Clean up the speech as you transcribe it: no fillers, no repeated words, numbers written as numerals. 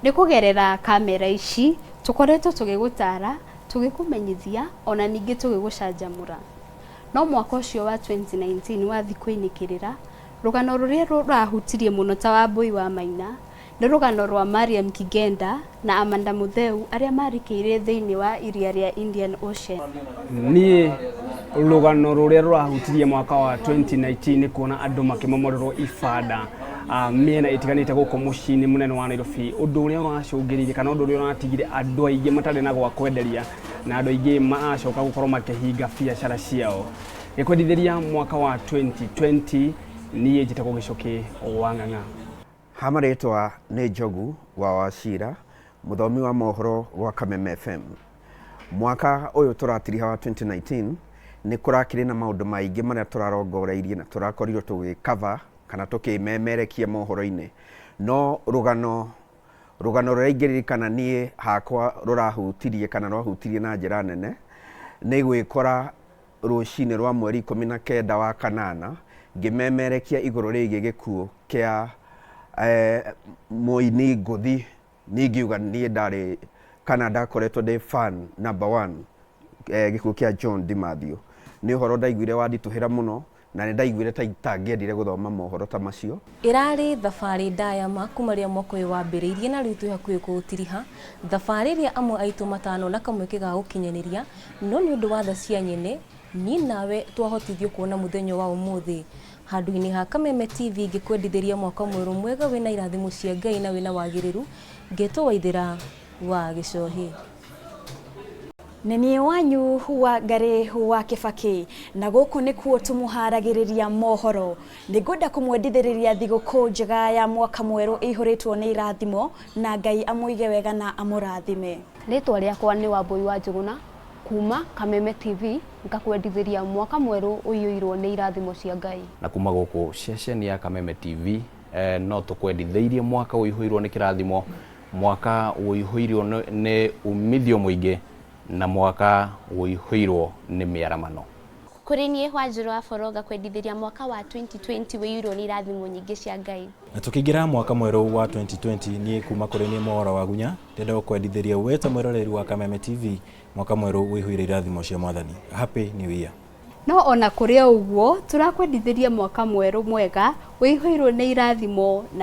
Nĩ kũgerera kamera ici tũkoretwo tũgĩgũtara, tũgĩkũmenyithia ona ningĩ tũgĩgũcanjamũra. No mwaka ũcio wa 2019 wathiĩ kũinĩkĩrĩra, rũgano rũrĩa rũrahutirie mũno ta Wambũi wa Maina nĩ rũgano rwa Mariam Kigenda na Amanda Mutheu arĩa marikĩire thĩinĩ wa iria rĩa Indian Ocean. Niĩ rũgano rũrĩa rũrahutirie mwaka wa 2019 nĩ kuona andũ makĩmomorerwo ibanda mĩena ĩtiganĩte gũkũ mũciĩ-inĩ mũnene wa Nairobi, ũndũ ũrĩa ũracũngĩrĩirie kana ũndũ ũrĩa ũratigire andũ aingĩ matarĩ na gwa kwenderia na andũ aingĩ maracoka gũkorwo makĩhinga biacara ciao. Gĩkwendithĩria mwaka wa 2020, niĩ njĩtagwo Gĩcũkĩ wa Ng'ang'a. Ha marĩtwa nĩ Njogu wa Wachira, mũthomi wa mohoro gwa Kameme FM. Mwaka ũyũ tũratiriha wa 2019 nĩ kũrakĩrĩ na maũndũ maingĩ marĩa tũrarongoreirie na tũrakorirwo tũgĩkava kana tũkĩmemerekia mohoro-inĩ. No rũgano rũgano rũrĩa ingĩririkana niĩ hakwa rũrahutirie kana rwahutirie na njĩra nene nĩ gwĩkora rũcinĩ rwa mweri 19 wa kanana ngĩmemerekia igũrũ rĩgiĩ gĩkuũ kĩa mũini ngũthi. Niĩ ingiuga niĩ ndarĩ kana ndakoretwo ndĩ fan number one, gĩkuũ kĩa John Dimathew. Nĩ ũhoro ndaiguire wanditũhĩra mũno na nĩ ndaiguire ta itangĩendire gũthoma mohoro ta macio. Ĩrarĩ thabarĩ ndaya ma kuma rĩrĩa mwaka ũyũ wambĩrĩirie na rĩu twĩ hakuhĩ kũũtiriha, thabarĩ ĩrĩa amwe aitũ matanona kamweke ga gũkinyanĩria, no nĩ ũndũ wa tha cia nyene, niĩ nawe twahotithio kuona mũthenya wa ũmũthĩ. Handũ-inĩ ha Kameme TV ngĩkwendithĩria mwaka mwerũ mwega wĩna irathimo cia Ngai na wĩna wagĩrĩru, ngetwo Waithĩra wa Gĩcohi. Nĩ niĩ wanyu wa Ngarĩ wa Kĩbakĩ, na gũkũ nĩkuo tũmũharagĩrĩria mohoro. Nĩ ngwenda kũmwendithĩrĩria thigũkũ njega ya mwaka mwerũ ĩihũrĩtwo nĩ irathimo, na Ngai amũige wega na amũrathime. Rĩtwa rĩakwa nĩ Wambũi wa Njũgũna kuma Kameme TV, ngakwendithĩria mwaka mwerũ ũiyũirwo nĩ irathimo cia Ngai. Na kuma gũkũ ceceni ya Kameme TV no tũkwendithĩirie mwaka ũihũirwo nĩ kĩrathimo, mwaka ũihũirwo nĩ umithio mũingĩ na mwaka ũihũirwo nĩ mĩaramano. Kũrĩ niĩ Wanjirũ wa Boro, ngakwendithĩria mwaka wa 2020 ũiyũirwo nĩ irathimo nyingĩ cia Ngai. Na tũkĩingĩra mwaka mwerũ wa 2020, niĩ kuma kũrĩ niĩ Mwaũra wa Gunya ndĩrenda gũkwendithĩria we ta mwĩroreri wa Kameme TV mwaka mwerũ ũihũire irathimo cia Mwathani. Happy New Year. No ona kũrĩ o ũguo, tũrakwendithĩria mwaka mwerũ mwega ũihũirwo nĩ irathimo na